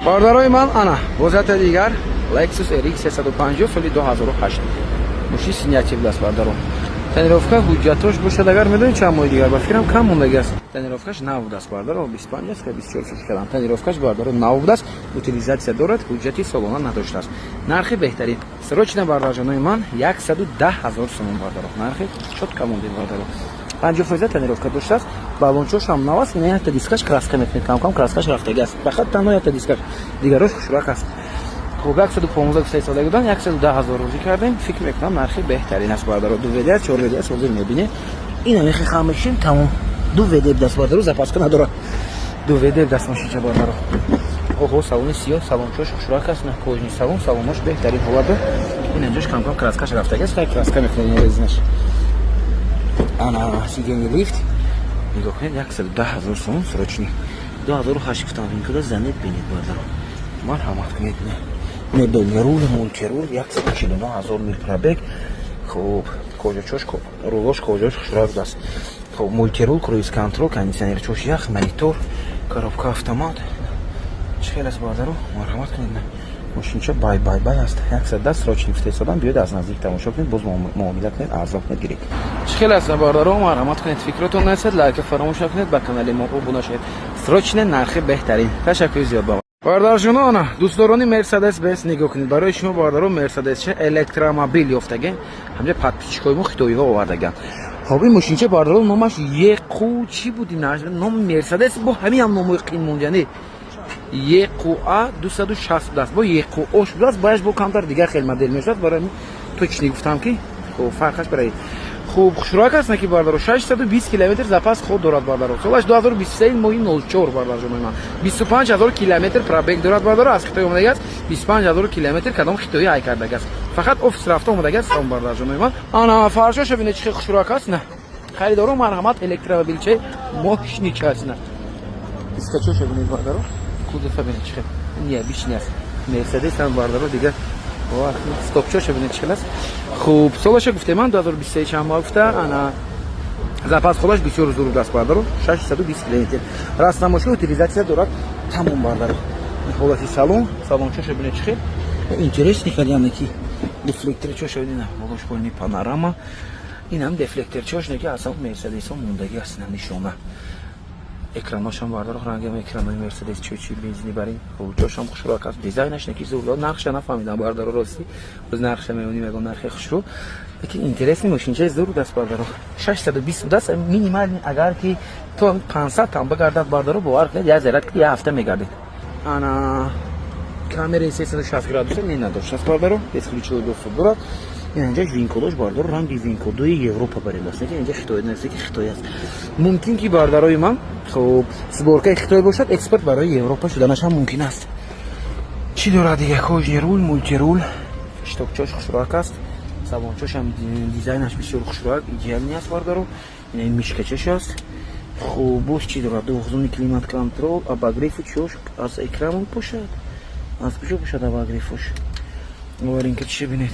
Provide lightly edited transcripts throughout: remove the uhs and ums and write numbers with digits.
Бародарои ман, ана боз якта дигар Lexus RX 350, соли 2008, мошини снятый будааст, бародаро. Тонировка, ҳуҷҷатош бошад, агар медонед, чанд моҳи дигар, ба фикрам, кам мондаги аст. Тонировкаш нав будааст, бародаро, 25 аст, 24 фикр кардам. Тонировкаш, бародаро, нав будааст, утилизация дорад, ҳуҷҷати солона надоштааст. Нархи беҳтарин, срочно, бародарҷонои ман, 110 ҳазор сомон, бародаро. Нархи чётко мондем, бародаро. 50% тонировка доштааст, баллончош ҳам нав аст. Ина якта дискаш краска мекунед, камкам краскаш рафтаги аст, фақат танҳо якта дискаш, дигарош хушрак аст. Хуб, 115 гуфта истода будан, 110 ҳазор розӣ кардем. Фикр мекунам, нархи беҳтарин аст, бародаро. Ду ВД аст, чор ВД аст, ҳозир мебинед. Ина мехи хам мешим, тамом. Ду ВД даст, бародаро, запаска надорад. Ду ВД даст мошинча, бародаро. Оҳо, салони сиёҳ, салончош хушрак аст, на кожаный салон, салонош беҳтарин ҳолат. Ин инҷош камкам краскаш рафтаги аст, хай, краска мекунед резинаш. Ана сиденье лифт, нигоҳ кунед, 110 ҳазор сомон, срочный. 2008 гуфтам, ин куда занед, бинед, бародаро, марҳамат кунед. Мебельный руль, мультируль, 149 ҳазор мил пробег. Хуб, кожачош, рулош, кожаош хушрак будааст. Хуб, мультируль, круиз контроль, кондиционер чош ях, монитор, коробка автомат. Чӣ хел аст, бародаро? Марҳамат кунед. Мошинча бай бай бай аст. 110 срочный гуфта истодам. Биёед, аз наздик тамошо кунед, боз муомила кунед, арзон кунед, гиред. Чӣ хел аст, бародаро? Марҳамат кунед, фикротон насед, лайка фаромӯш накунед, ба канали мо обуна шавед. Срочно, нархи беҳтарин. Ташаккури зиёд ба бародарҷоно. Ана дӯстдорони Мерседес Бенс, нигоҳ кунед, барои шумо, бародаро, Мерседесча электромобил ёфтагем. Ҳамҷа подписчикои мо хитоиҳо овардаган. Хоб, ин мошинча, бародаро, номаш еқу чӣ буди? Номи Мерседес бо ҳамин ҳам номои қин монҷани. ЕҚА 260 будааст, бо ЕҚОш будааст, баяш бо камтар дигар хел модел мешудааст. Барои точно гуфтам, ки хуб фарқаш барои хуб хушрак аст, ки, бардаро, 620 километр запас ход дорад, бардаро. Солаш 2023, моҳи 04, бардарҷонои ман. 25 ҳазор километр пробег дорад, бардаро. Аз Хитой омадаги аст. 25 ҳазор километр кадом хитоӣ ҳай кардаги аст, фақат офис рафта омадаги аст, салом, бардарҷонои ман. Ана фаршоша бинед, чӣ хел хушрак аст. На харидоро, марҳамат, электромобилчаи мошинича аст. На дискачоша бинед, бардаро, кузова бинед, чӣ хел необычный аст. Мерседес ам, бардаро, дигар стопчоша бинед, чӣ хел аст. Хуб, солаша гуфтем ман, 2023 чанд моҳ гуфта. Ана запас ходаш бисёр зур аст, бардаро, 620 километр. Растамоши, утилизация дорад, тамом, бардаро. Ҳолати салон, салончоша бинед, чӣ хел интересный кардиам, ки дефлекторчоша бинед, болошпольни панорама. Инам дефлекторчош неки аслан Мерседесо мондагӣ аст, ина нишона. Экраношам, бардаро, рангам экранои Мерседес чучи бензини барин. Хуб, ҷошам хушрӯак аст, дизайнаш неки зур. Нархша нафаҳмидам, бардаро, ростӣ, боз нархша мемоним, ягон нархи хушрӯ, лекин интересный мошинчаи зур будааст, бардаро. 620 будааст минимальный, агар ки то 500 там бигардад, бардаро, бовар кунед, як заряд ки як ҳафта мегардед. Ана камераи 360 градуса не надоштааст, бардаро, бесключевой доступ дорад. Инҷа винкодош, бардаро, ранги винкодои Европа барем аст, инҷа Хитой нест, ки Хитой аст. Мумкин ки, бардарои ман, хуб, сборкаи Хитой бошад, экспорт барои Европа шуданаш ҳам мумкин аст. Чӣ дорад дига? Кожаный руль, мультируль, штокчош хушрӯак аст, салончошам дизайнаш бисёр хушрӯак, идеальный аст, бардаро. Ина мишкачаш аст. Хуб, боз чӣ дорад? Двухзонный климат контроль, обогреву чош аз экран бошад, аз куҷо бошад обогревуш? Оваринка чиша бинед.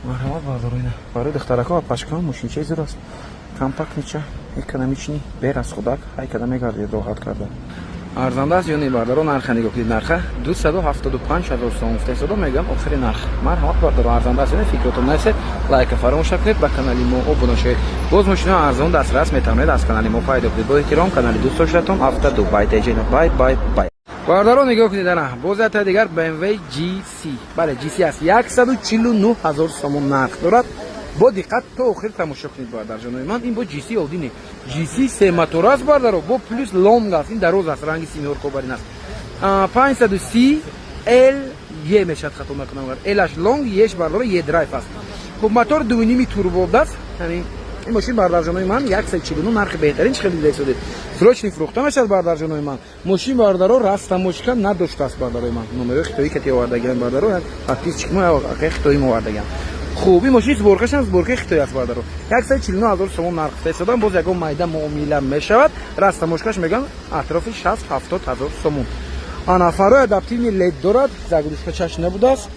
Марҳамат, бардаро, ина барои духтарако ва пашкаҳо мошинчаи зур аст, компактнича, экономичный, берасходак, ҳай када мегардед роҳат карда. Арзанда аст ё не, бардаро? Нарха нигоҳ кунед, нарха 275 ҳазор сом гуфта истода, мегӯям, охири нарх. Марҳамат, бардаро, арзанда аст ё не, фикротон нависед, лайка фаромӯш накунед, ба канали мо обуна шавед. Боз мошинаи арзон дастрас метавонед аз канали мо пайдо кунед. Бо эҳтиром, канали дӯст доштатон Авто Дубай Теҷена. Бай бай бай. Бародаро, нигоҳ кунед, ана боз якта дигар BMW GC, бале, GC аст, 149 ҳазор сомон нарх дорад. Бо диққат то охир тамошо кунед, бародарҷонои ман. Ин бо GC оддӣ не, GC се мотор аст, бардаро, бо плюс long аст, ин дароз аст, ранги симиҳоркобарин аст. 530 L E мешавад, хато накунам, L-аш long, E-ш, бардаро, E драйв аст. Хуб, мотор дуюними турбо аст ҳамин ин мошин, бародарҷонои ман. 149 нархи беҳтарин, чӣ хеле дида истодед. Срочный фурӯхта мешавад, бародарҷонои ман. Мошин, бародаро, растаможка надоштааст, бародарои ман. Номерои хитоӣ кати овардагиам, бардаро, як подписчик мо акаи хитоӣ мо овардагиам. Хуб, ин мошин сборкашам сборкаи хитой аст, бардаро. 149 ҳазор сомон нарх гуфта истодам, боз ягон майда муомила мешавад. Растаможкаш мегӯям, атрофи 60-70 ҳазор сомон. Ана фарои адаптивный LED дорад, заглушка чаш набудааст,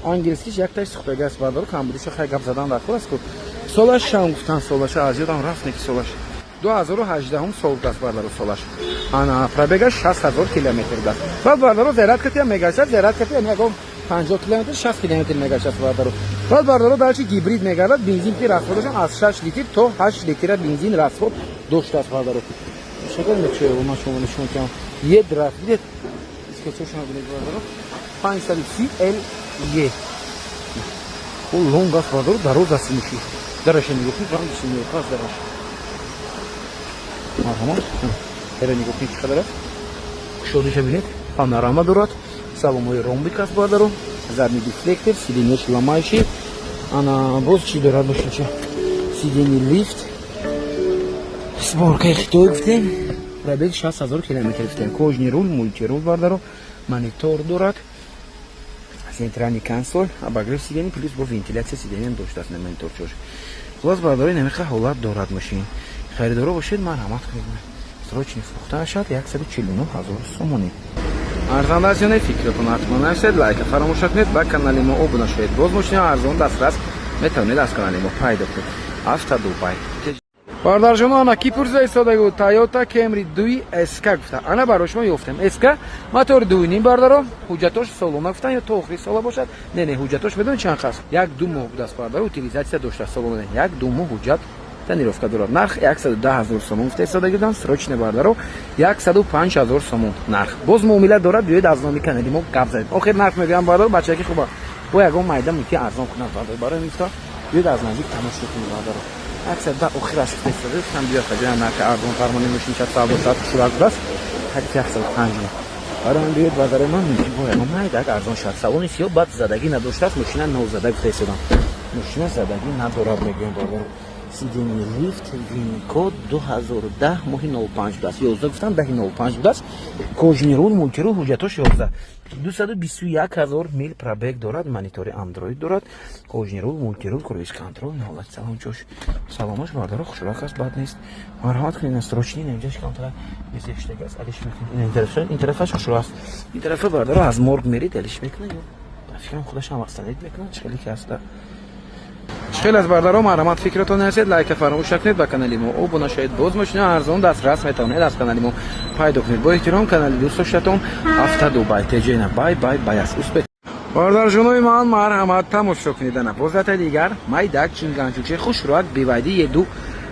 ангельскиш якташ сухтаги аст, бардаро, камбудиша хай гап задан дар кор аст ку. Солаш шам гуфтан, солаша аз ёдам рафт, неки солаш. 2018 сол будааст, бардаро, солаш. Ана, пробегаш 60 000 километр будааст. Баъд, бардаро, зарядкатиам мегашад, зарядкати ягон 50 километр, 60 километр мегашад, бардаро. Баъд, бардаро, дарчи гибрид мегардад, бензин ки расходашам аз 6 литр то 8 литра бензин расход доштааст, бардаро. Шакар мечӯя, ман шумо нишон кунам. Едра, дидед? Искачошона бинед, бардаро. 530 Л Е. О, лонг аст, бардаро, дароз аст муши. Дараша нигоҳ кунед, ранги синёха аст дараш. Марҳамат. Эра нигоҳ кунед, чӣ қадар аст. Кушодиша бинед, панорама дорад. Салонҳои ромбик аст, бардаро. Задний дефлектор, сиденьяш ломающий. Ана, боз чӣ дорад мошинча? Сиденье лифт. Сборкаи Хитой гуфтем. Пробег 60 000 километр гуфтем. Кожаный руль, мультируль, бардаро. Монитор дорад. Центральный консоль, обогрев сидений, плюс бо вентиляция сидениям доштааст монитор чош. Хулос, бардаро, инамиқа ҳолат дорад мошин. Харидоро бошед, марҳамат кунед. Срочный фурӯхта мешавад 149 ҳазор сомонӣ. Арзанда аст ё не, фикратон ҳатман нависед, лайка фаромӯш накунед, ба канали мо обуна шавед. Боз мошини арзон дастрас метавонед аз канали мо пайдо кунед. Авто Дубай. Бародарҷоно, ана ки пурсида истода буд Toyota Camry 2 SK гуфта. Ана барои шумо ёфтем. SK мотори 2.5, бардаро, ҳуҷҷатош солона гуфтан ё то охири сола бошад. Не, ҳуҷҷатош медонед чанд қас? 1-2 моҳ будааст, бардаро, утилизация доштааст солона. 1-2 моҳ ҳуҷҷат тонировка дорад. Нарх 110 ҳазор сомон гуфта истода буданд, срочно, бардаро, 105 ҳазор сомон нарх. Боз муомила дорад, биёед аз номи канали мо гап занед. Охир нарх мегӯям, бардаро, бачаки хуба. Бо ягон майда мумкин арзон кунад, бардаро. Барои мифта биёед аз наздик тамошо кунед, бардаро. 110 охираш гуфта истода гуфтам, биё хаҷа нархи арзон фармони мошинча савдо саат хушрак будааст. Ҳадис 105. Барои ман биёед, бардарои ман, мумкин бо ягон майдак арзон шавад. Салони сиёҳ, баъд задагӣ надоштааст, мошина нозада гуфта истодам. Мошина задагӣ надорад, мегӯям, бардаро. Сиденье лифт, VIN-код 2010 моҳи 05 будааст, 11 гуфтам, 10 05 будааст. Кожаный руль, мультируль, ҳуҷҷатош 11. 221 ҳазор мил пробег дорад, монитори андроид дорад, кожаный руль, мультируль, круиз контроль, ҳолат салончош, салонош, бардоро, хушрак аст, бад нест. Марҳамат кунед, срочный. Инҷаш камтара безештаг аст, алиш мекунед. Ин тарафаш хушрӯ аст, ин тарафа, бардоро, аз морг мерид, алиш мекунад ё ба фикрам худашам восстановить мекунад, чӣ хеле ки аста. Хеле аз бардаро, марҳамат, фикратон нарасед, лайка фаромӯш накунед, ба канали мо обуна шавед. Боз мошина арзон дастрас метавонед аз канали мо пайдо кунед. Бо эҳтиром, канали дӯстдоштатон Авто Дубай теҷена. Бай, бай, бай аст успех. Бародарҷонои ман, марҳамат, тамошо кунед. Ана боздата дигар майдак чинганчуче хушрӯак BYD E2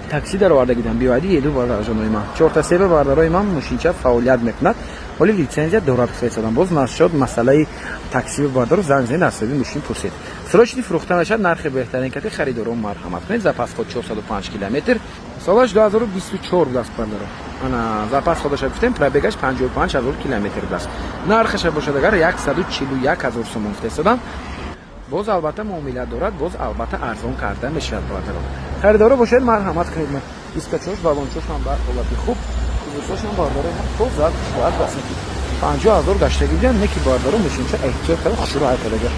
такси дароварда гидам. BYD E2, бародарҷонои ман, чорта себа, бародарои ман, мошинча фаъолият мекунад, ҳоли литсензия дорад гуфтаистодам. Боз нашод масъалаи такси, бардаро, занг занед, аз соҳиби мошин пурсед. Срочный фурӯхта мешавад, нархи беҳтарин кати, харидоро марҳамат кунед. Запас ход 405 километр, солаш 2024 будааст, бардаро. Ана, запас ходаша гуфтем, пробегаш 55 ҳазор километр будааст. Нархаша бошад агар 141 ҳазор сомон гуфтаистодам. Боз албатта муомила дорад, боз албатта арзон карда мешавад, бардаро. Харидоро бошед, марҳамат кунед. Дискачош, балончошам ба ҳолати хуб, кузовсошам, бардаро, тоза, хушрӯак басники. 50 ҳазор гаштагӣ будиам, не ки, бардаро, мошинча эҳтиёт карда, хушрӯ ҳай кардага.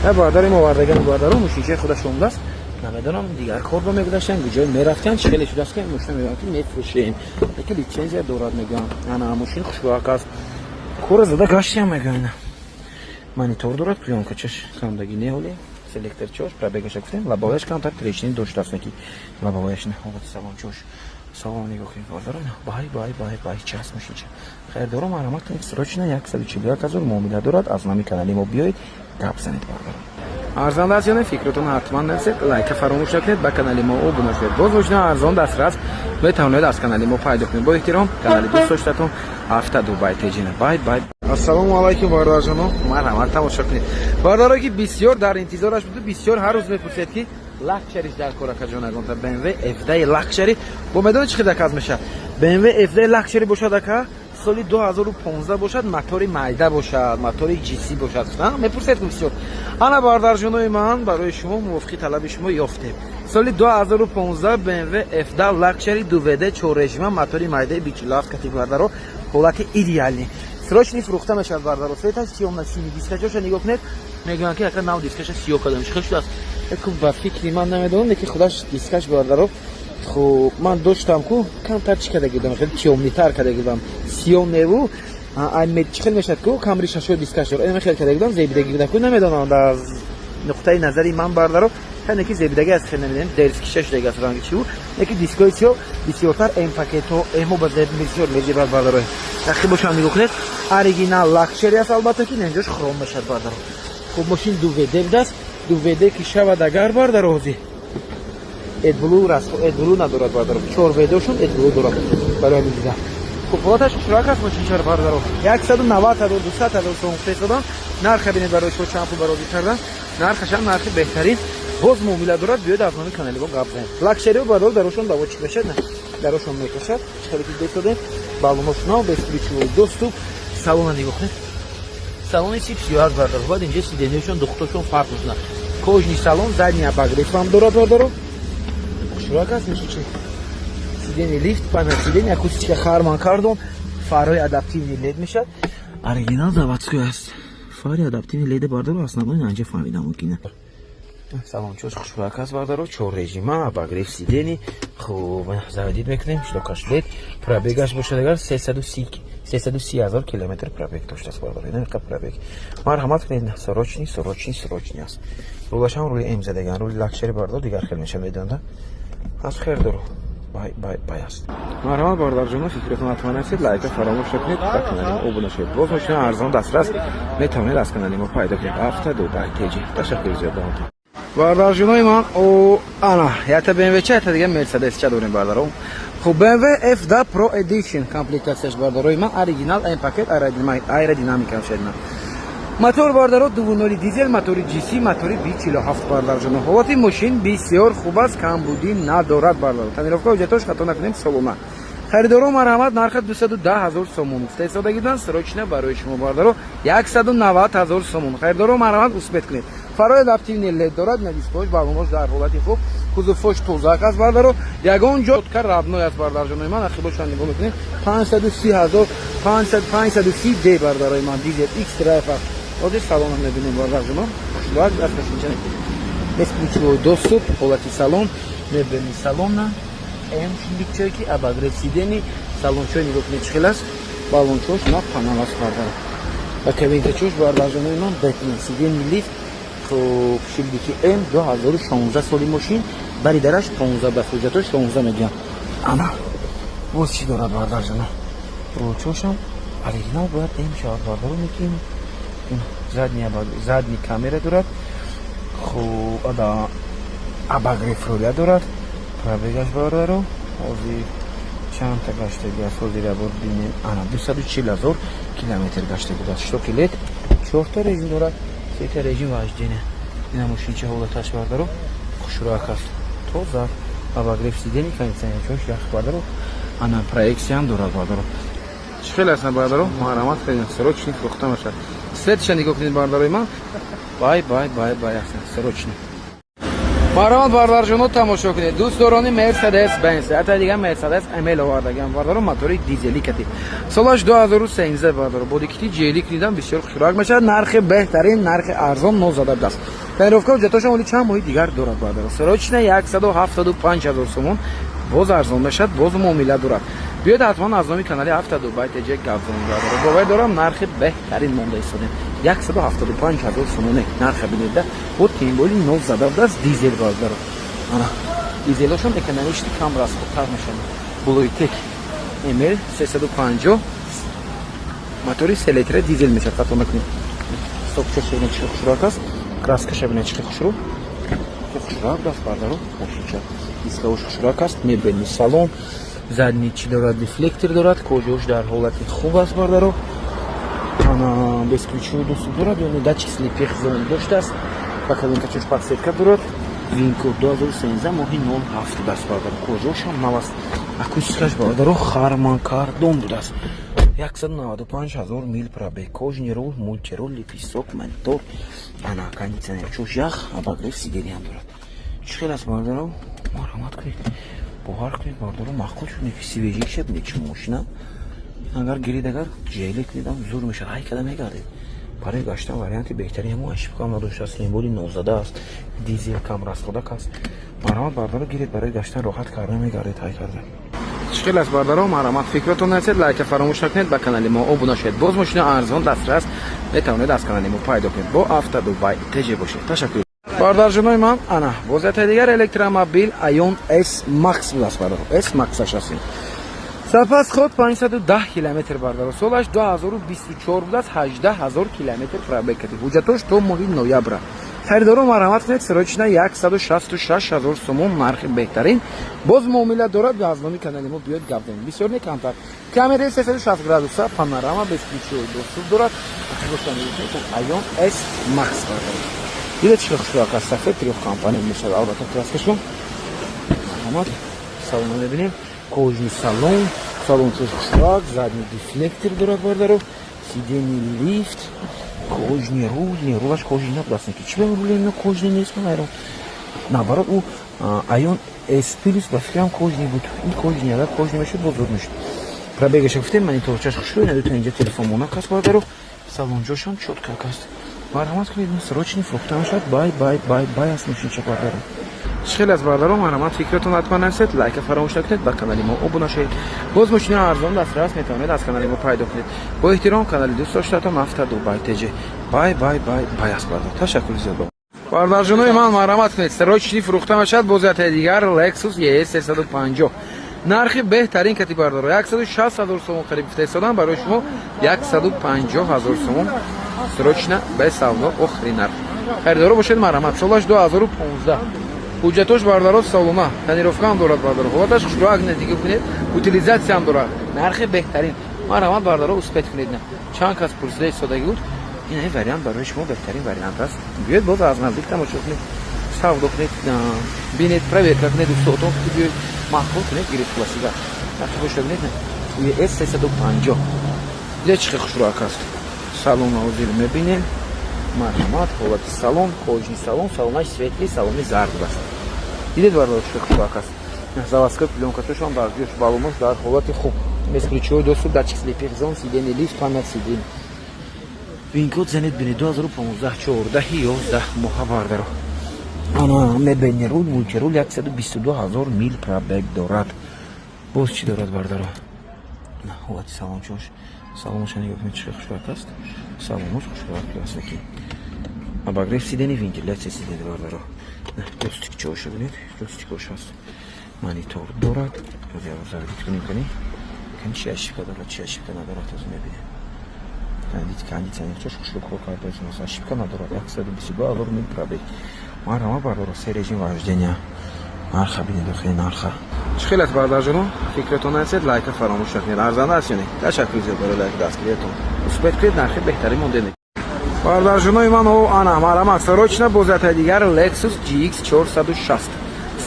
Я бардари мо овардаган, бардаро, мошинчаи худаш омадааст. Намедонам, дигар кор ба мегузаштан, куҷо мерафтан, чӣ хеле шудааст, ки мошина мегӯям, ки мефурӯшем, лекин литсензия дорад, мегӯям. Ана, мошин хушрӯак аст, кора зада гаштиам, мегӯям. Монитор дорад, плёнкачаш камдагӣ не, ҳоле селектор чош, пробегаша гуфтем, лобовояш камтар трещины доштааст, ки лобовояш не, ҳолати салончош. Салом нигоҳ кунед, бародарон. Бай, бай, бай, бай, час мошинча. Хайрдоро, марҳамат кунед, срочно 141 ҳазор, муомила дорад. Аз номи канали мо биёед, гап занед, бародарон. Арзанда аст ё не, фикротон ҳатман нависед, лайка фаромӯш накунед, ба канали мо обуна шавед. Боз мошина арзон дастрас метавонед аз канали мо пайдо кунед. Бо эҳтиром, канали дӯстдоштатон Авто Дубай Теҷина. Бай, бай. Ассалому алайкум, бародарҷоно, марҳамат, тамошо кунед. Бародаро, ки бисёр дар интизораш буду, бисёр ҳар рӯз мепурсед, ки лакшариш дар кор, акаҷон, ягонта BMW F10 лакшари бо медонед чӣ хел заказ мешавад? BMW F10 лакшари бошад, ака, соли 2015 бошад, мотори майда бошад, мотори GC бошад, мепурсед бисёр. Ана, бародарҷонои ман, барои шумо мувофиқи талаби шумо ёфтем. Соли 2015 BMW F10 лакшари 2WD чоррежима, мотори майдаи 47 кати, бардаро, ҳолати идеальный. Срочный фурӯхта мешавад, бардаро. Цветаш тёмно-синий, дискачоша нигоҳ кунед, мегӯянд, ки ака нав дискаша сиёҳ кардам. Чӣ хел шудааст? Яку ба фикри ман намедонам, лекин худаш дискаш, бардаро, хуб, ман доштам ку, камтар чӣ карда гирдам, хеле тёмныйтар карда гирдам, сиёҳ неву чӣ хел мешавад ку, камри шашои дискаш дор, инаме хел карда гирдам, зебидаги гирдам ку, намедонам, дар нуқтаи назари ман, бардаро. Хеле ки зебидаги аст, хеле намедонем, дерзкиша шудаги аст, ранги чиу. Яки дискои сиё бисёртар М пакетҳо, М ба зеб бисёр мезебад, бардаро. Тахи бошам, нигоҳ кунед. Оригинал лакшери аст, албатта ки инҷош хром мешад, бардаро. Хуб, мошин 2 WD будааст. 2 WD ки шавад агар, бардаро, ҳозир AdBlue раст, AdBlue надорад, бардаро. 4 WD шон AdBlue дорад, барои ҳамин дида. Хуб, ҳолаташ хушрак аст мошинчар, бардаро. 190 ҳазор, 200 ҳазор сом фиристодам. Нарха бинед, барои шумо чанд пул барозӣ кардан. Нархашам нархи беҳтарин. Боз муомила дорад, биёед, аз номи канали мо гап занед. Лакшерио, бардаро, дарошон доводчик мешад, на дарошон мекашад. Хеле ки десодем, баллонош нав, бесключевой доступ. Салона нигоҳ кунед. Салони тип сиёҳ аст, бардаро. Баъд инҷа сиденияшон, духтошон фарқ мекунад. Кожаный салон, задний обогрев ҳам дорад, бардаро. Хушрак аст меши. Сиденье лифт, память сиденье, акустика Харман Кардон, фарҳои адаптивный LED мешад. Оригинал заводской аст. Фари адаптивный LED, бардаро, основной анҷа фаҳмидам мумкина. Салончош хушрак аст, бардаро, чор режима, обогрев сидений. Хуб, заводить мекунем, щёлкаш LED, пробегаш бошад агар 330 330 ҳазор километр пробег доштааст, бардаро. Ина миқдор пробег. Марҳамат кунед, срочный, срочный, срочный аст. Рулашам рули М задаган, рули лакшери, бардаро, дигар хел меша, медонда. Аз хер дору. Бай, бай, бай аст. Марҳамат, бародарҷоно, фикратон ҳатман нависед, лайка фаромӯш накунед, ба канали мо обуна шавед. Боз мошина арзон дастрас метавонед аз канали мо пайдо кунед. Авто Дубай ТЖ. Ташаккури зиёд ба ҳамтон. Бародарҷонои ман, о ана, якта BMW ча, якта дига Mercedes ча дорем, бародаро. Хуб, BMW F2 Pro Edition комплектатсияш, бародарои ман, оригинал М пакет, аэродинамика мешавад. Мотор, бардаро, 2.0 дизел, мотори GC, мотори B47, бардарҷоно. Ҳолати мошин бисёр хуб аст, камбудӣ надорад, бардаро. Тонировка ҳуҷҷатош хато накунем, солона. Харидоро, марҳамат, нарха 210 ҳазор сомон гуфта истодагидан, срочно барои шумо, бардаро, 190 ҳазор сомон. Харидоро, марҳамат, успеть кунед. Фарои адаптивный LED дорад, дискош, баллонош дар ҳолати хуб, кузовфош тозак аст, бардаро. Ягон ҷо родной аст, бардарҷонои ман, ахибошан нигоҳ мекунед. 530 ҳазор, 530 D, бардарои ман, дизел X Drive аст. Ҳозир салонам мебинем, бардарҷоно. Хушбак аст мошинча. Бесключевой доступ, ҳолати салон, мебини салона, М шилдикчое ки обогрев сидений, салончои нигоҳ кунед, чӣ хел аст, баллончош на панел аст, бардар. Ва кабинкачош, бардарҷонои ман, бетмен, сиденье лифт, хуб, шилдики М, 2016 соли мошин, бари дараш 15 ба ҳуҷҷатош 16 мегӯям. Ана, боз чӣ дорад, бардарҷоно? Рӯчошам оригинал бояд М шавад, бардаро, мекунем. Задний камера дорад. Хуб, ада обогрев руля дорад. Пробегаш, бародаро, ҳозир чандта гаштаги аст, ҳозир ябор бинем. Ана, 240 ҳазор километр гашта будааст. Щёлки LED, чорта режим дорад, сета режим вождения. Ина мошинча ҳолаташ, бардаро, хушрӯяк аст, тоза, обогрев сидений, кондиционерчош ях, бардаро. Ана, проексияам дорад, бардаро. Чӣ хел аст, бардаро? Марҳамат кунед, срочный фурӯхта мешавад. Светша нигоҳ кунед, бардарои ман. Бай, бай, бай, бай аст, срочный. Марҳамат, бардарҷоно, тамошо кунед. Дӯстдорони Мерседес Бенз, ҳатто дига Мерседес ML овардагиам, бардаро, мотори дизели кати. Солаш 2013, бардаро. Бодикити ҷелик дидам, бисёр хушрак мешавад. Нархи беҳтарин, нархи арзон, нозада будааст. Тонировка ҳуҷҷатошам оли чанд моҳи дигар дорад, бардаро. Срочно 175 ҳазор сомон, боз арзон мешавад, боз муомила дорад. Биёед, ҳатман аз номи канали Авто Дубай ТЖ гап занед, бардаро. Бовар дорам, нархи беҳтарин монда истодем. 175 ҳазор сомоне нарха бинед, бо тем более нов зада будааст, дизел, бардаро. Ана, дизелошон экономичный, кам расходтар мешавад. Блютек ML 350, мотори 3 литра дизел мешавад, хато накунед. Стопчаш бинед, чӣ хушрӯяк аст, краскаша бинед, чӣ хушрӯ, хушрӯяк даст, бардаро. Мошинча дискаош хушрӯяк аст, мебельный салон, задний чӣ дорад, дефлектор дорад, кожаош дар ҳолати хуб аст, бардаро. Ана, бесключевой доступ дорад, яъне датчик слепых зон доштааст, ба кабинкачош подсветка дорад. VIN-код 2013 моҳи 07 будааст, бардаро. Кожаошам нав аст, акустикаш, бардаро, Харман Кардон будааст. 195 ҳазор мил пробег, кожаный руль, мультируль, лепесток, монитор, ана, кондиционер чош ях, обогрев сиденьям дорад. Чӣ хел аст, бардаро? Марҳамат кунед, бовар кунед, бардаро, маъқул шуд. Свежий шаб чӣ мошина, агар гирид, агар ҷелик дидам, зур мешавад, ҳай када мегардед. Барои гаштан варианти беҳтари, ҳамо ошибкам надоштааст, тем более нозада аст, дизел, кам расходак аст. Марҳамат, бардаро, гиред, барои гаштан роҳат карда мегардед, ҳай карда. Чӣ хел аст, бардаро? Марҳамат, фикротон нарасед, лайка фаромӯш накунед, ба канали мо обуна шавед. Боз мошина арзон дастрас метавонед аз канали мо пайдо кунед. Бо Авто Дубай ТЖ бошед. Ташаккур. Бародарҷонои ман, ана бозиятаи дигар, электромобил Aion S Max будааст, бародар. S Max аш ҳастем. Запас ход 510 километр, бародаро. Солаш 2024 будааст, 18 ҳазор километр пробег кард. Ҳуҷҷатош то моҳи ноябра. Харидоро марҳамат кунед, срочно 166 ҳазор сомон, нархи беҳтарин. Боз муомила дорад, аз номи канали мо биёд, гап занед. Бисёр не, камтар. Камераи 360 градуса, панорама, бесключевой доступ дорад. Aion S Max, бародаро. Дида, чӣ хушрӯяк аст, сафед, трёхкомпонент мешавад, албатта, краскашон. Марҳамат, салона мебинем. Кожаный салон, салон чош хушрак, задний дефлектор дорад, бародаро, сиденье лифт, кожаный руль, не, рулаш кожаный набудааст, ки чӣ ба рули ино кожаный нест, ман ҳайрон. Наоборот, ӯ Aion S Plus ба фикрам кожаный буд. Ин кожаный, агар кожаный мешуд, боз зуд мешуд. Пробегаша гуфтем, мониторчаш хушрӯ, ина дута инҷа телефонмонак аст, бародаро, салонҷошам чётко аст. Марҳамат кунед, срочный фурӯхта мешавад, бай, бай, бай, бай аст мошинча, бародаро. Хеле аз бародарон, марҳамат, фикратон ҳатман нависед, лайка фаромӯш накунед, ба канали мо обуна шавед. Боз мошини арзон дастрас метавонед аз канали мо пайдо кунед. Бо эҳтиром, канали дӯст доштатон, Авто Дубай ТЖ. Бай, бай, бай, бай аст, бародар. Ташаккури зиёд. Бародарҷонои ман, марҳамат кунед, срочный фурӯхта мешавад бозиятаи дигар, Lexus ES 350, нархи беҳтарин кати, бародаро, 160 ҳазор сомон қариб гуфта истодан, барои шумо 150 ҳазор сомон, срочно, бе савдо, охири нарх. Харидоро бошед, марҳамат. Солаш 2015, ҳуҷҷатош, бародаро, солона, тонировка ҳам дорад, бародаро, ҳолаташ хушрӯак, нигоҳ кунед, утилизация ҳам дорад, нархи беҳтарин. Марҳамат, бародаро, успеть кунед. Чанд кас пурсида истодагӣ буд, ин вариант барои шумо беҳтарин вариант аст. Биёед, боз аз наздик тамошо кунед, савдо кунед, бинед, проверка кунед, устодон биёед, маъқул кунед, гирифт. Хуласига нархи боша, бинед, ES 350 дида, чӣ хел хушрӯак аст. Салон ҳозир мебинем. Марҳамат, ҳолати салон, кожаный салон, салонаш светлый, салони зард аст. Дидед, бародар, чӣ хушрӯак аст. Заводской плёнкатошон дар ҷош, баллонош дар ҳолати хуб, бесключевой доступ, датчик слепых зон, сиденье лифт, память сидений. Вин-код занед, бинед, 2015, 14 11 моҳа, бардаро. Ана мебини, руль мультируль, 122 ҳазор мил пробег дорад. Боз чӣ дорад, бардаро? Ҳолати салончош, салоноша нигоҳ кунед, чӣ хушрӯак аст. Салонош хушрӯак аст, ки обогрев сидений, вентиляция сидений, бардаро. Ҷойстикчаоша бинед, ҷойстикош ҳаст, монитор дорад. Заводить кунем, кани, кани, чи ошибка дорад, чи ошибка надорад, ҳозир мебинем. Кондиционерчош хушрӯ кор кардааст, ошибка надорад. 122 ҳазор мил пробег. Марҳама, бардаро, се режим вождения. Нарха бинед, охири нарха чӣ хел аст, бародарҷоно? Фикратон нависед, лайка фаромӯш накунед. Арзанда аст ё не? Ташаккури зиёд барои лайк, дастгириятон. Успеть кунед, нархи беҳтарин монде. Бародарҷонои ман, ана марҳамат, срочно бозиятаи дигар, Lexus GX 460,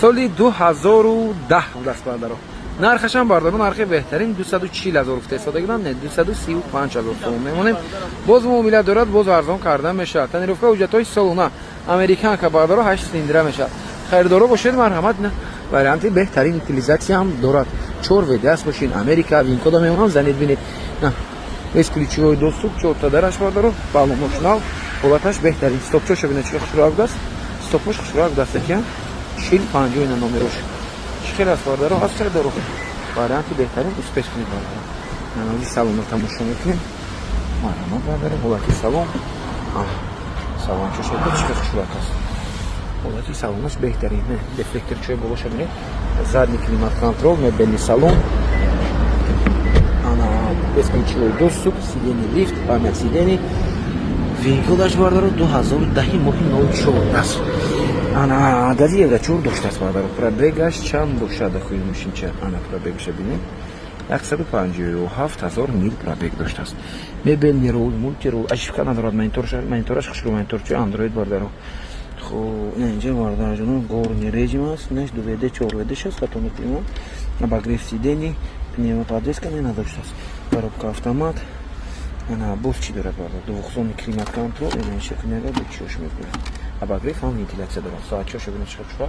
соли 2010 будааст, бардаро. Нархашам, бардаро, нархи беҳтарин, 240 ҳазор гуфта истода будам, не, 235 ҳазор сомон мемонем. Боз муомила дорад, боз арзон карда мешавад. Тонировка, ҳуҷҷатҳои солона, американка, бардаро, ҳашт цилиндра мешавад. Харидоро бошед, марҳамат, варианти беҳтарин, утилизация ҳам дорад, чор ВД аст мошин, Америка. Вин-кода мемонам, занед, бинед. Бесключевой доступ, чорта дараш, бардаро, баллонош нав, ҳолаташ беҳтарин. Стопчоша бинед, чӣ хушрӯак будааст, стопош хушрӯак будааст, якия 40 50 ина номерош. Чӣ хел аст, бардаро? Аст харидоро, варианти беҳтарин, успеть кунед, бардаро. Нанози салонро тамошо мекунем. Марҳамат, бардаро, ҳолати салон, салончоша чӣ хел хушрӯак аст, ҳолати салонаш беҳтарин. Дефлекторчои болоша бинед, задний климат контроль, мебельный салон, ана бесключевой доступ, сиденье лифт, память сидений. Вин-кодаш, бардаро, 2010 моҳи 04 аст. Ана гази евро 4 доштааст, бардаро. Пробегаш чанд бошад ахои мошинча? Ана пробегаша бинед, 157 ҳазор мил пробег доштааст. Мебельный руль, мультируль, ошибка надорад, монитораш хушрӯ, мониторчи андроид, бардаро. Хоб, инҷа, бардарҷоно, горный режим аст, наш ду ВД, чор ВД шаст, хато накунам. Обогрев сидений, пневмоподвеска не надоштааст, коробка автомат. Ана боз чӣ дорад, бардар? Двухзонный климат контроль, ина шакл бо чиош мекунад, обогрев ҳам, вентиляция дорад. Соатчоша бинед, чӣ хушрӯ.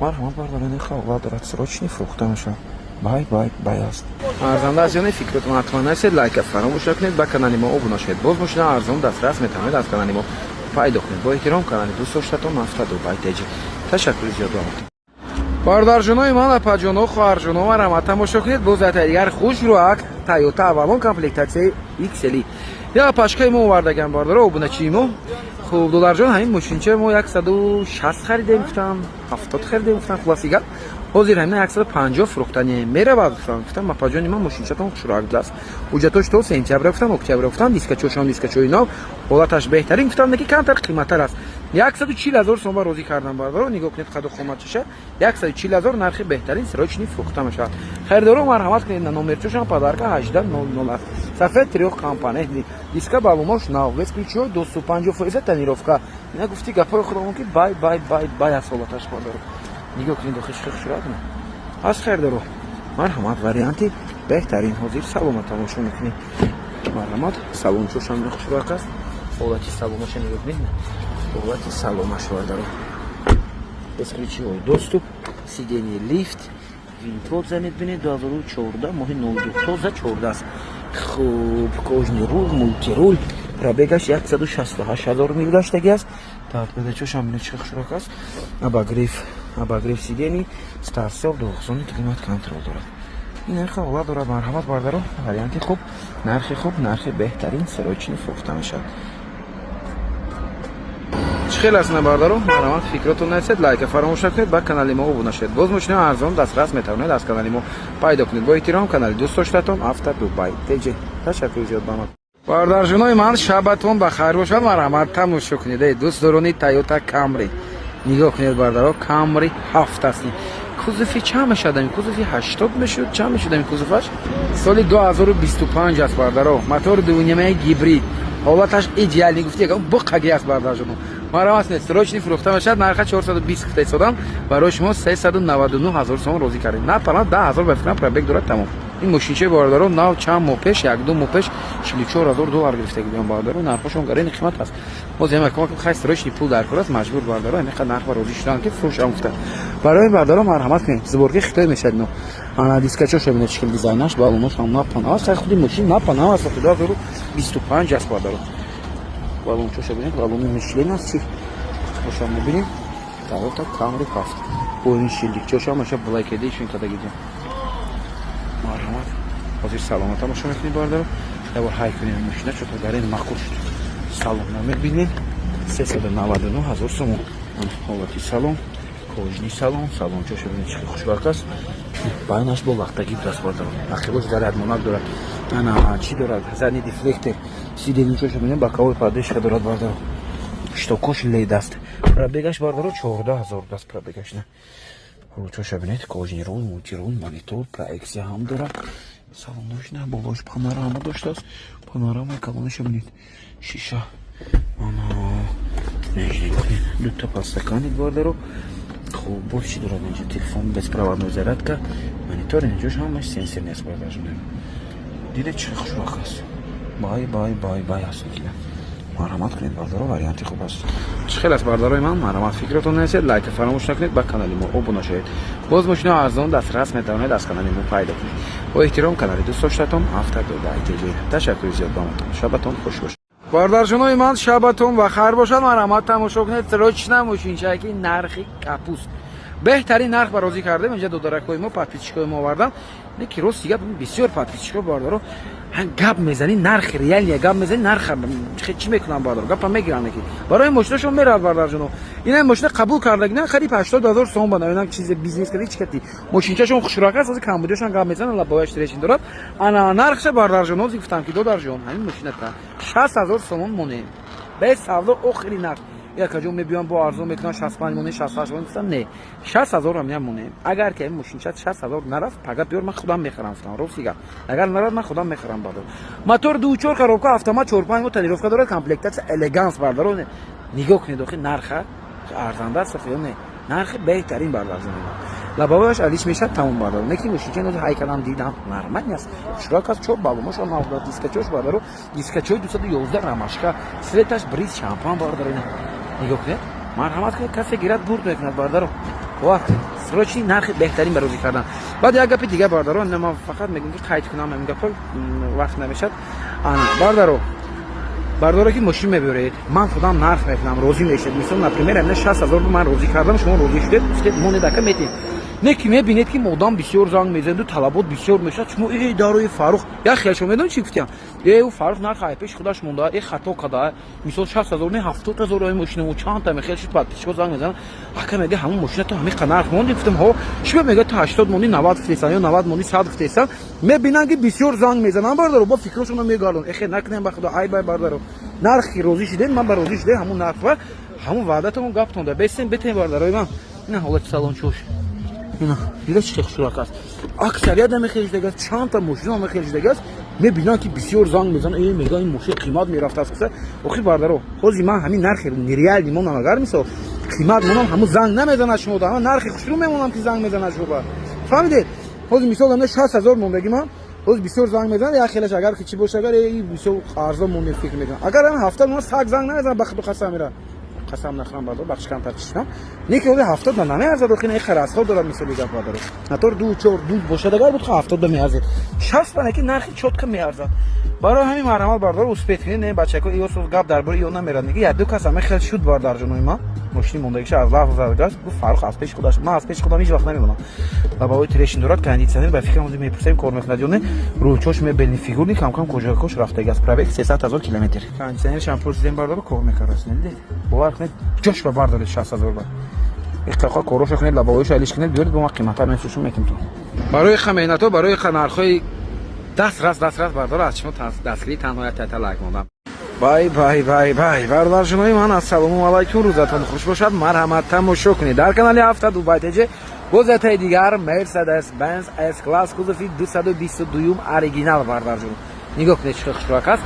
Марҳамат, бардар, ина хавла дорад, срочный фурӯхта мешавад. Бай, бай, бай аст. Арзанда аст ё не? Фикротон ҳатман нависед, лайка фаромӯш накунед, ба канали мо обуна шавед. Боз мошина арзон дастрас метавонед аз канали мо пайдо кунед. Бо эҳтиром, канали дӯст доштатон, Авто Дубай ТЖ. Ташаккури зиёд ба. Бародарҷонои ман, апаҷоно, хоҳарҷоно, марҳамат, тамошо кунед боз ята дигар, хушрӯак, Тойота Авалон, комплектатсияи XL. Я пашкаи мо овардаган, бардаро, обуначии мо. Хуб, додарҷон, ҳамин мошинча мо 160 харидем, гуфтам, 70 харидем, гуфтам. Хулоси гап, ҳозир ҳамина 150 фурӯхтани меравад, гуфтам. Гуфтам, апаҷони ман, мошинчатон хушрак будааст, ҳуҷҷатош то сентябра, гуфтам, октябра, гуфтам, дискачошон дискачои нав, ҳолаташ беҳтарин, гуфтам, ки камтар қиматтар аст. 140 000 сом ба розӣ кардам, бародаро. Нигоҳ кунед қаду қоматчаша. 140 000 нархи беҳтарин, срочный фурӯхта мешавад. Харидоро, марҳамат кунед. Номерчошам подарка 1800 аст. Сафед, трёхкомпонентный, диска баллонош нав, без ключҳои доступ, 50% тонировка. Ина гуфти гапҳои худамон, ки бай бай бай бай аст ҳолаташ, бародаро. Нигоҳ кунед, дохилш хушрак аст. Харидоро, марҳамат, варианти беҳтарин. Ҳозир салона тамошо мекунед, марҳамат. Салончошам хушрак аст. Ҳолати салонаша нигоҳ кунед, ҳолати салонаш, бародаро. Бесключевой доступ, сиденье лифт, винкод занед, бинед, 2014, моҳи 02, тоза 14 аст. Хуб, кожаный руль, мультируль, пробегаш 168 ҳазор мил гаштагӣ аст. Торпедачошам бинед, чӣ хушрак аст. Обогрев сидений, старт-стоп, двухзонный климат контроль дорад. Ин нархи ҳолат дорад. Марҳамат, бародаро, варианти хуб, нархи хуб, нархи беҳтарин, срочный фурӯхта мешавад. Чӣ хел аст, на, бародаро? Марҳамат, фикротон нависед, лайка фаромӯш накунед, ба канали мо обуна шавед. Боз мошинаи арзон дастрас метавонед аз канали мо пайдо кунед. Бо эҳтиром, канали дӯст доштатон Авто Дубай ТЖ. Ташаккури зиёд ба ман. Бародарҷонои ман, шабатон ба хайр бошад. Марҳамат, тамошо кунед, эй дӯстдорони Тойота Камри. Нигоҳ кунед, бародаро, Камри ҳафт аст. Кузови чанд мешавад? Ами кузови 80 мешуд, чанд мешуд ами кузоваш? Соли 2025 аст, бародаро. Мотори дувнимаи гибрид, ҳолаташ идеальный, гуфти буқаги аст, бародарҷоно. Марҳамат, срочный фурӯхта мешавад. Нарха 420 гуфта истодам, барои шумо 399 ҳазор сомон розӣ кардем. На пана 10 ҳазор ба фикрам пробег дорад, тамом. Ин мошинчаи, бародаро, нав чанд моҳ пеш, як-ду моҳ пеш 44 ҳазор доллар гирифта будем, бародаро. Нархошон гарени қимат аст. Боз ям хай, срочный пул дар кор аст, маҷбур, бародаро, ҳамиқа нарх ба розӣ шудан, ки фурӯшам гуфта. Барои бародаро, марҳамат кунед. Сборки Хитой мешавад. Но ана дискачоша бинед, чӣ хел дизайнаш, баллонош ҳам напана аст. Хай, худи мошин напана аст, 2025 аст, бародаро. Баллончоша бинед, баллони Мишлен аст, чи бошам мебинем. Тойота Камри ҳафт бо ин шилдикчоша ҳамаша Black Edition кадагиҷа. Марҳамат, ҳозир салона тамошо мекунед, бародаро. Ябор ҳай кунем мошина, чото гарен маъқул шуд. Салона мебинед, 399 ҳазор сомон. Ҳолати салон, кожаный салон, салончоша бинед, чӣ хушбарк аст. Байнаш бо лахтагӣ будааст, бародаро. Ақибош зарядмонак дорад. Ана чӣ дорад? Задний дефлектор, сиденьечоша бинед, боковой поддержка дорад, бародаро. Щитокош лед аст. Пробегаш, бародаро, 14 000 даст пробегаш на. Ручоша бинед, кожаный руль, мультируль, монитор, проекция ҳам дорад. Салонош на, болош панорама доштааст. Панорамаи калонаша бинед. Шиша. Ана дута подстаканник, бародаро. Хуб, боз чӣ дорад инҷо? Телефон, беспроводной зарядка, монитор, инҷош ҳамаш сенсорный аст, бародарҷон. Дида, чӣ хушвақт аст. Бай бай бай бай аст. Марҳамат кунед, бародаро, варианти хуб аст. Чӣ хел аст, бародарои ман? Марҳамат, фикротон нависед, лайка фаромӯш накунед, ба канали мо обуна шавед. Боз мошинаи арзон дастрас метавонед аз канали мо пайдо кунед. Бо эҳтиром, канали дӯст доштатон Авто Дубай ТЖ. Ташаккури зиёд ба ҳаматон. Шабатон хуш бошад. Бародарҷонои ман, шабатон ба хайр бошад. Марҳамат, тамошо кунед, срочно мошинчаки нархи капус, беҳтарин нарх ба розӣ кардем. Инҷа додаракҳои мо, подписчикҳои мо овардан. Не ки рост гап, бисёр подписчикҳо, бародаро, гап мезанӣ, нархи реальный гап мезанӣ, нарха чӣ мекунам, бародаро, гапа мегиранд, ки барои мошинашон меравад. Бародарҷоно, ина мошина қабул кардаги на қариб 80 000 сом ба навинам чизе бизнес карди, чӣ кати, мошинчашон хушрак аст. Ҳозир камбудиашон гап мезананд, лабояш трещин дорад. Ана нархша, бародарҷон, ҳозир гуфтам, ки додарҷон, ҳамин мошината 60 000 сомон монем, без савдо, охири нарх. Якаҷо мебиён, бо арзон мекунан, 65 монем, 68 монем. Гуфтам, не, 60 000 ҳам монем. Агар ки мошинча 60 000 нарафт, пага биёр, ман худам мехарам, гуфтам. Рости гап, агар нарафт, ман худам мехарам, бардор. Мотор 2,4, коробка автомат, 4-5 мо тонировка дорад, комплектация элеганс, бардаро. Нигоҳ кунед, охи нарха арзанда аст ё не? Нархи беҳтарин, бардарҷон. Лабавояш алиш мешавад, тамом, бардаро. Не ки мошинча нози ҳайкалам дидам, нормальный аст, хушрак аст. Чор баллонашон нав, дискачош, бардаро, дискачои 211 рамашка, цветаш бриз шампан, бардаро. Нигоҳ кунед, марҳамат кунед, касе гирад, бурд мекунад, бардаро. Вақт срочный, нархи беҳтарин ба розӣ кардан. Баъд як гапи дигар, бардаро, ман фақат мегӯям, ки қайд кунам ин гапҳо, вақт намешавад. Ана, бардаро, бардоре ки мошин мебиёред, ман худам нарх мекунам, розӣ мешед. Мисол, например, амина 60 000 ман розӣ кардам, шумо розӣ шудед, гуфтед, монед, ака, метем. Не ки мебинед, ки одам бисёр занг мезанаду талабот бисёр мешавад. Шумо э дарои Фаррух як хел, шумо медонед, чӣ гуфтиям? Э, ӯ Фаррух нарх ай пеши худаш монда, э хато када. Мисол, 60 000 не, 70 000 ай мошина чандта мехел шуд. Подписчико занг мезанад: «Ака», мега, «ҳамон мошина ту ҳамин қа нарх монди?» Гуфтам: «Ҳо». «Чӣ?» Мега, «Ту 80 монди, 90 гуфтесан ё 90 монди, 100 гуфтесан». Мебинанд, ки бисёр занг мезананд, бардаро, бо фикрошонро мегардон. Эхе накунем, ба худо, ай бай, бардаро, нархи розӣ шудем, ман ба розӣ шудем, ҳамон нарх ва ҳамон ваъдатон, гаптон да бесем бетем, бардарои ман. Ина ҳолати салончош, ина дида, чӣ хел хушрак аст. Аксарият намехел шудагааст, чандта мошина намехел шудагааст. Мебинанд, ки бисёр занг мезананд, э мега, ин мошин қимат мерафтааст. Куса охи, бардаро, ҳозир ман ҳамин нархи нереальный монам, агар мисол қимат монам, ҳамун занг намезанад шумо да. Ҳама нархи хушрӯ мемонам, ки занг мезанад шумо, фаҳмидед? Ҳозир мисол ана 60 000 мондагӣ ман, ҳозир бисёр занг мезанад. Як хелаш агар ки чӣ боша, агар э бисёр арзон монем, фикр мекунам. Агар ҳам 70 монам, саг занг намезанад, ба худу қасам мера, қасам нахӯрам, бардор, бахш камтар чишам. Не ки ҳозир 70 да намеарзад, охи не харасхо дорад. Мисоли гап, бардор, мотор ду чор ду бошад, агар буд, 70 да меарзед, 60 ба не ки нархи чётко меарзад. Барои ҳамин марҳамат, бардор, успеть кунед. Не, бачако, иё соз гап дар бораи иё намерад. Неки як ду кас ҳама хел шуд, бардарҷонои ман, мошини мондагиша аз лафз задагааст, гуфт: «Фаррух аз пеши худаш». Ман аз пеши худам ҳеҷ вақт намемонам. Лабаҳои трещин дорад, кондитсионер, ба фикрам, ҳозир мепурсем, кор мекунад ё не. Рулчош мебельный, фигурный, камкам кожакош рафтагааст. Пробег 300 000 километр. Кондитсионершам пурсидем, бардор, кор мекардааст. Недидед, бовар кунед, ҷош ба бардоред, 60 000 ба иқтиқо короша кунед, лабаҳояшо алиш кунед, биёред, бо ма қиматтар мефурӯшум, метим ту. Барои ха меҳнатҳо, барои ха нархҳои дастрас, дастрас, бардор, аз шумо дастгирӣ танҳо як тайта лайк мондам. Бай бай бай бай, бародарҷонои ман, ассалому алайкум, рӯзатон хуш бошад. Марҳамат, тамошо кунед дар канали ҳафта Дубай теҷе. Боз ятаи дигар Мерседес Бенз С класс, кузови 222, оригинал. Бародарҷон, нигоҳ кунед, чӣ хушрак аст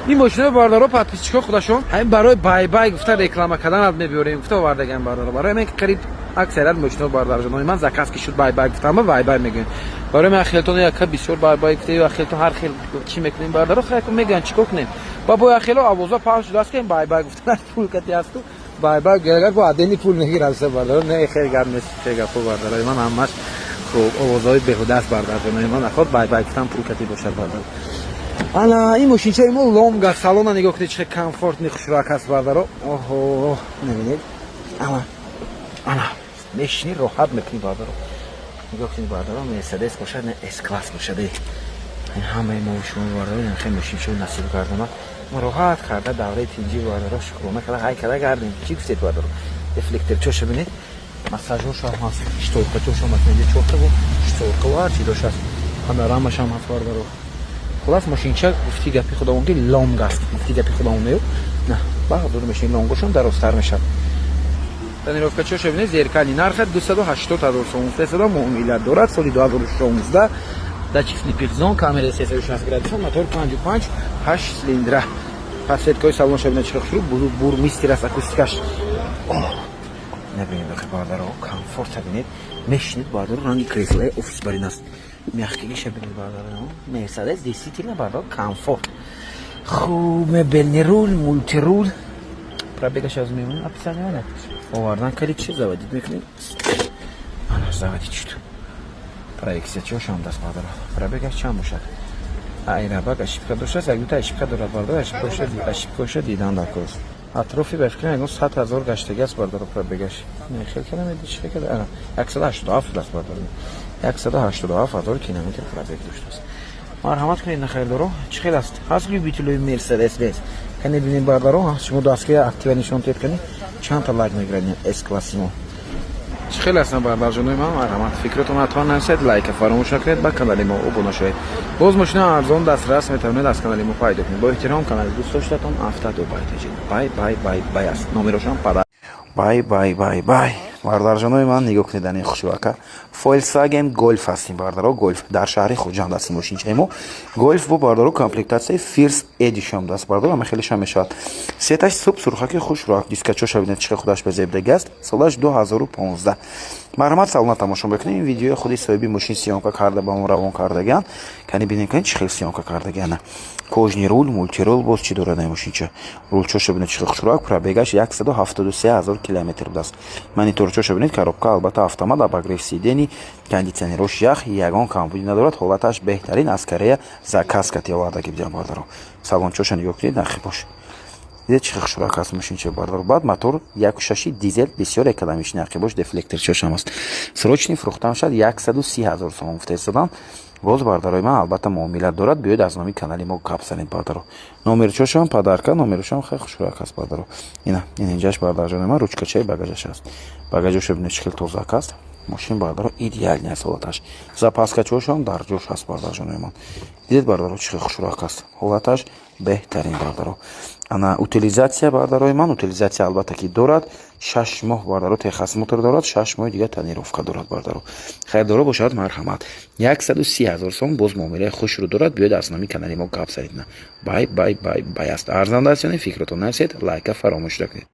ин мошинаи, бародаро. Подписчико худашон ҳамин барои бай-бай гуфта, реклама карданат мебиёрем гуфта овардаган, бародаро. Барои мен қариб аксарият мошино, бародарҷонои ман, заказ ки шуд, бай-бай гуфтам, бай-бай мегӯем. Барои мен хелтон яка бисёр бай-бай гуфта, хелтон ҳар хел чӣ мекунем, бародаро, хайко мегӯянд, чӣ кор кунем? Ба боя хело овоза паҳн шудааст, ки бай-бай гуфтан пул кати асту, бай-бай агар бо отдельный пул мегирад, бародаро. Не, хел гап нест, хел гапо, бародарои ман, ҳамаш хуб овозҳои беҳуда аст, бародарҷонои ман. Наход бай-бай гуфтан пул кати бошад, бардаро. Ана ин мошинчаи мо ломга, салона нигоҳ кунед, чӣ комфортный, хушрак аст, бардаро. Оҳо, набинед, ана ана мешини, роҳат мекунӣ, бардаро. Нигоҳ кунед, бардаро, Мерседес бошад, не, С класс бошад. Ин ҳамаи мо шумо, бардаро, ин хел мошинчао насиб гардонад. Мо роҳат карда, давраи тинҷӣ, бардаро, шукрона карда, ҳай карда гардем. Чӣ гуфтед, бардаро? Дефлекторчоша бинед, массажошам ҳаст, шторкачошам ҳаст, инҷа чортаву шторкаву ҳар чи доштааст, панорамашам ҳаст, бардаро. Хулас, мошинча, гуфти гапи худовон, ки лонг аст, гуфти гапи худовон мею на баҳдур мешини, лонгошам дарозтар мешавад. Тонировкачоша бинед, зеркальный. Нарха 280 000 сомон, 300 муомила дорад. Соли 2016, датчик слепых зон, камера 360 градусов, мотор 5,5, 8 цилиндра. Подсветкаи салонша бинед, чӣ хушрӯ, Бурмистер аст, акустикаш набинед. Охи, бардаро, комфорта бинед, мешинед, бардаро, ранги креслои офис барин аст, мягкигиша бинед, бардаро. Мерседес действительно, бардаро, комфорт хуб. Мебельный руль, мультируль. Пробегаш аз мемонем, описание овардан, калид чи заводить мекунем, ана заводить шуд. Проекция чошам даст, бардаро. Пробегаш чанд бошад? Айрабак ошибка доштааст, як дута ошибка дорад, бардаро, ошибкаша дидан дар кор аст. Атрофи ба фикрам ягон 100 000 гаштаги аст, бардаро, пробегаш. Не, хел кара меди, чӣ када, 187 аст, бардаро, 187 000 километр пробег доштааст. Марҳамат кунед, нахаридоро. Чӣ хел аст? Ҳаст любителои Мерседес Бенз? Кане бинед, бардаро, шумо дастгоҳи актива нишон тед, кани чандта лайк мегирад С класси мо. Чӣ хел ҳастанд, бардарҷонои ман? Марҳамат, фикротон ҳатман нависед, лайка фаромӯш накунед, ба канали мо обуна шавед. Боз мошина арзон, дастрас метавонед аз канали мо пайдо кунед. Бо эҳтиром, канали дӯстдоштатон Афта Дубай Таҷик. Бай бай бай бай аст номерошам пада. Бай бай бай бай, бародарҷонои ман, нигоҳ кунед, ани хушвака Volkswagen Golf ҳастем, бардаро. Golf дар шаҳри Хуҷанд ҳастем. Мошинчаи мо Golf бо, бардаро, комплектатсияи First Edition даст, бардаро, ама хелешам мешавад. Сеташ суб сурхаки хушрӯак, дискачоша бинед, чӣ худаш ба зебдаги аст. Солаш 2015. Марҳамат, салона тамошо мекунем. Ин видеои худи соҳиби мошин съёмка карда, ба мо равон кардагиан. Кани бинем, кани чӣ хел съёмка кардагиана. Кожаный руль, мультируль, боз чӣ дорад ин мошинча? Рулчоша бинед, чӣ хел хушрӯак. Пробегаш 173 000 километр будааст. Мониторчоша бинед, коробка албатта автомат, обогрев сидений, кондитсионерош ях, ягон камбуди надорад, ҳолаташ беҳтарин. Аз Корея заказ кати овардаги будиам, бардаро. Салончоша нигоҳ кунед, нахи бош. Дидед, чӣ хушрак аст мошинча, бародаро. Баъд мотор 1,6 дизел, бисёр экономичный, ақибош дефлекторчашам аст. Срочный фурӯхта мешавад, 130 000 сомон гуфта истодам. Боз, бародарои ман, албатта, муомила дорад. Биёед, аз номи канали мо гап занед, бародаро. Номерчошам подарка, номершам хеле хушрак аст, бародаро. Ина, ин инҷаш, бародарҷони ман, ручкачаи багажаш аст. Багажошо бинед, чӣ хел тозак аст мошин, бародаро, идеальный аст ҳолаташ. Запаскачошам дар ҷош аст, бародарҷонои ман. Дидед, бародаро, чӣ хел хушрак аст ҳолаташ, беҳтарин, бародаро. Ана утилизация, бародарои ман, утилизация, албатта, ки дорад. 6 моҳ, бародаро, техосмотр дорад, 6 моҳи дигар тонировка дорад, бародаро. Харидоро бошад, марҳамат, 130 000 сом. Боз муомилаи хушрӯ дорад. Биёед, аз номи канали мо гап занед. Бай, бай, бай, бай аст. Арзанда аст ё не, фикротон нависед, лайка фаромӯш накунед.